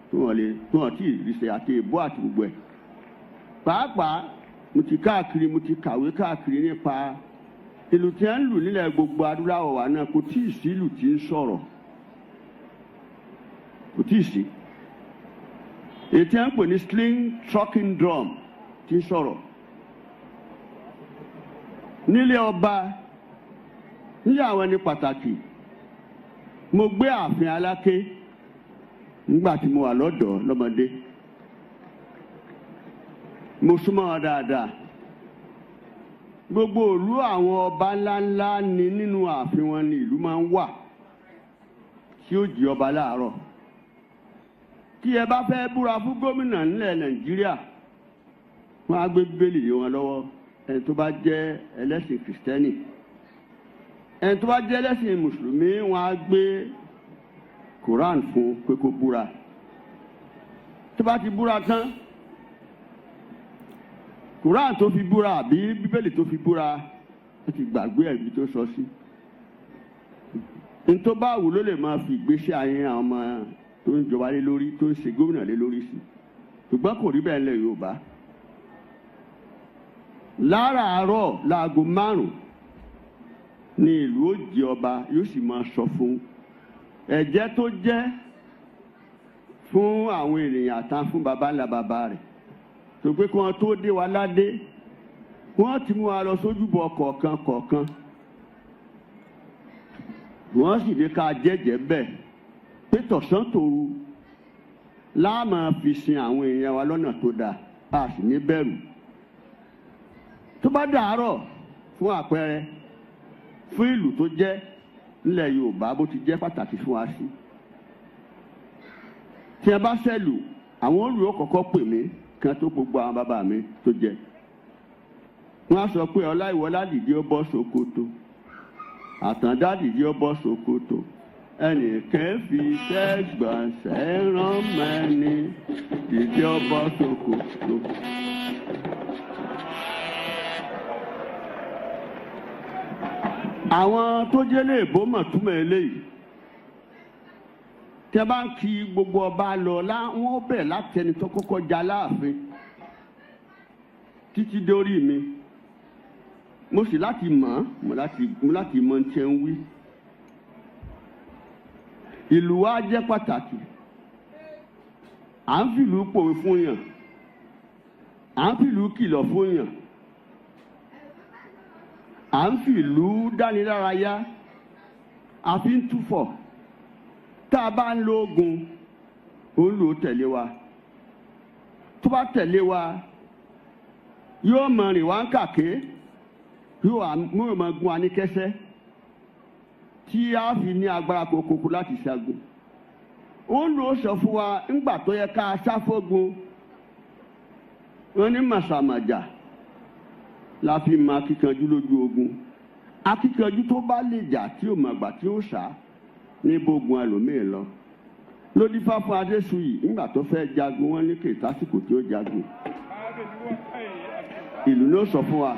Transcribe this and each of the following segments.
tí wọ́n lè tí wọ́n tí ì ríṣẹ́ àti ìbò àti gbogbo ẹ̀. Pàápàá mo ti káàkiri, mo ti kàwé káàkiri nípa ìlù tí ń lù nílẹ̀ gbogbo adúláwọ̀ wa náà. Kò tí ì sí ìlù tí ń sọ̀rọ̀, kò tí ì sí èyí tí ń pè ní sling talking drum tí ń sọ̀rọ̀ nílé ọba, nílé àwọn ẹni pàtàkì. Mo gbé ààfin Aláké nígbà tí mo wà lọ́dọ̀ọ́ lọ́mọdé. Mo súnmọ́ wọn dáadáa. Gbogbo ìlú àwọn ọba ńláńlá ni nínú ààfin wọn ni ìlú máa ń wà tí ó jí ọba láàárọ̀. Tí ẹ bá fẹ́ búra fún gómìnà nílẹ̀ Nàìjíríà, wọ́n á gbé Bíbélì lé wọn lọ́wọ́, ẹni tó bá jẹ́ ẹlẹ́sìn Kìrìsìtẹ́nì. Ẹni tó bá jẹ́ ẹlẹ́sìn Mùsùlùmí, wọ́n á gbé Quran fún pé kó búra. Tó bá ti búra tán, Quran tó fi búra àbí Bíbélì tó fi búra, ó ti gbàgbé ẹ̀bí tó sọ sí. Ntó bá wù ló lè máa fi ìgbésí ayé àwọn ọmọ tó ń jọba lé lórí, tó ń ṣe gómìnà lé lórí sí. Ṣùgbọ́n kò rí bẹ́ẹ̀ lẹ̀ Yorùbá. Láràárọ̀ láago 5 ní ìlú ó jẹ ọba, yóò sì máa sọ fún ẹ̀jẹ̀ tó jẹ́ fún àwọn ènìyàn àtàn fún baba ńlá baba rẹ̀ tó pé kí wọ́n tó dé wa ládé, wọ́n ti mú wa lọ sójúbọ kọ̀ọ̀kan kọ̀ọ̀kan, wọ́n sì ní ká jẹ́jẹ́ bẹ́ẹ̀ pé tọ̀sán tòru láàmà fi sin àwọn èèyàn wa lọ́nà tó dáa, a sì ní bẹ̀rù. Tó bá dàárọ̀, fún àpẹẹrẹ, fún ìlú tó jẹ́ nílẹ̀ Yorùbá bó ti jẹ́ pàtàkì fún wa sí, tí ẹ bá sẹ́lù, àwọn olùyọ kọ̀ọ̀kan pè mí kí wọ́n tó gbogbo àwọn bàbá mi tó jẹ. Wọ́n á sọ pé Ọláìwọlá dìde ó bọ́ ṣòkòtò, Àtàndá dìde ó bọ́ ṣòkòtò, ẹnìkan fi iṣẹ́ gbọ̀nsẹ̀ rán mẹ́ni, dìde ó bọ́ ṣòkòtò. Àwọn tó jẹ́ léèbó mọ̀ túmọ̀ eléyìí. Tẹ́ bá ń kí gbogbo ọba lọ, wọ́n bẹ̀ láti ẹni tó kọ́kọ́ ja láàfin títí dórí mi. Mo sì láti mọ̀, mo láti mọ̀ tí ń wí. Ìlú wa jẹ́ pàtàkì. À ń fìlú pòwe fún yàn, à ń fìlú kìlọ̀ fún yàn, à ń fìlú dánilárayá, a fi ń túfọ̀. Tá a bá ń lo ogun, ó ń lò ó tẹ̀lé wa. Tó bá tẹ̀lé wa, yóò mọ rìn wá ń kàké, yóò mọ gun wa ní kẹsẹ́ tí a fi ní agbára kokoko láti ṣẹ́gun. Ó ń lò ó sọ fún wa ńgbà tó yẹ ká sáfógun. Wọ́n ní màsàmàjà la fi mọ akíkanjú lójú ogun. Akíkanjú tó bá lè jà tí ò mọ̀gbà tí ó sá ní bógun ẹlòmíì lọ. Lódífá fún Adésùyì ńgbà tó fẹ́ jagun, wọ́n ní kè tásìkò tí ó jagun. Ìlú ló sọ fún wa.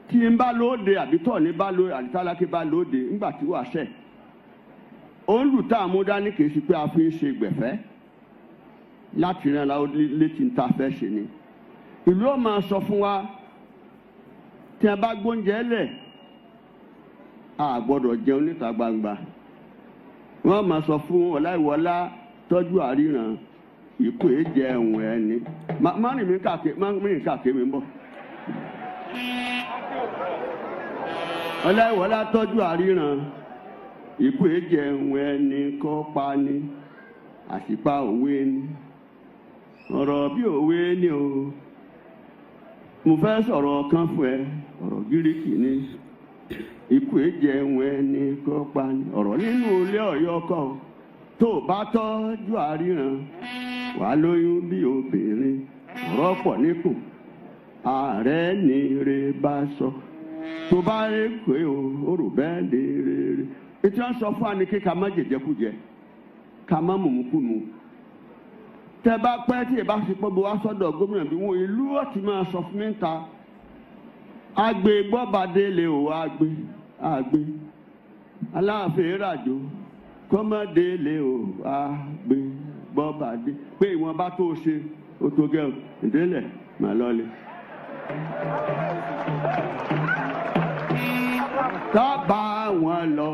Tí n bá lóde àbí tọ̀ ní bá lóde àbí tálákì bá lóde ńgbà tí wàá ṣẹ̀. Ó ń lù tá a mú dání kì í ṣe pé a fi ń ṣe gbẹ̀fẹ́ láti rán la létí ń ta fẹ́ ṣe ni. Ìlú ó máa sọ fún wa tí a bá gbóúnjẹ lẹ̀, a gbọ́dọ̀ jẹun níta gbangba. Wọ́n máa sọ fún Ọláìwọlá tọ́jú àríran ìkó èjẹ ẹ̀wọ̀n ẹni. Má rìn mí káàkiri, má rìn káàkiri mi ń bọ̀. Ọláìwọlá tọ́jú àríran ìkó èjẹ ẹ̀wọ̀n ẹni kọ́ pa ni, àṣìpa òwe ni, ọ̀rọ̀ bí òwe ni o. Mo fẹ́ sọ̀rọ̀ kan fún ẹ, ọ̀rọ̀ gíríkì ni. Ikú èjẹ ẹ̀wọ̀n ẹni kọ́ pa ni, ọ̀rọ̀ nínú ilé Ọ̀yọ́ kọ́. Tó o bá tọ́jú àríran, wàá lóyún bí obìnrin, ọ̀rọ̀ pọ̀ níkùn, ààrẹ ní re bá sọ. Tó bá rí pé o, ó rò bẹ́ẹ̀ lè rere. Ètò ẹ̀ ń sọ fún wa ni kí ká má jẹjẹkújẹ, ká má mùmúkùmù. Tẹ bá pẹ́ tí ẹ bá fi pọ́ bó wá sọ́dọ̀ gómìnà bí wọn ìlú ó ti máa sọ fún mi ta. Agbe gbọ́badé lè o, agbe, agbe. Aláàfin ìrajò, Kọ́mọdélé o àgbè bọ́bàdé pé ìwọ̀nba tó ṣe ó tó gẹ́ o ìdílé màá lọ́lé. Ká bá wọn lọ.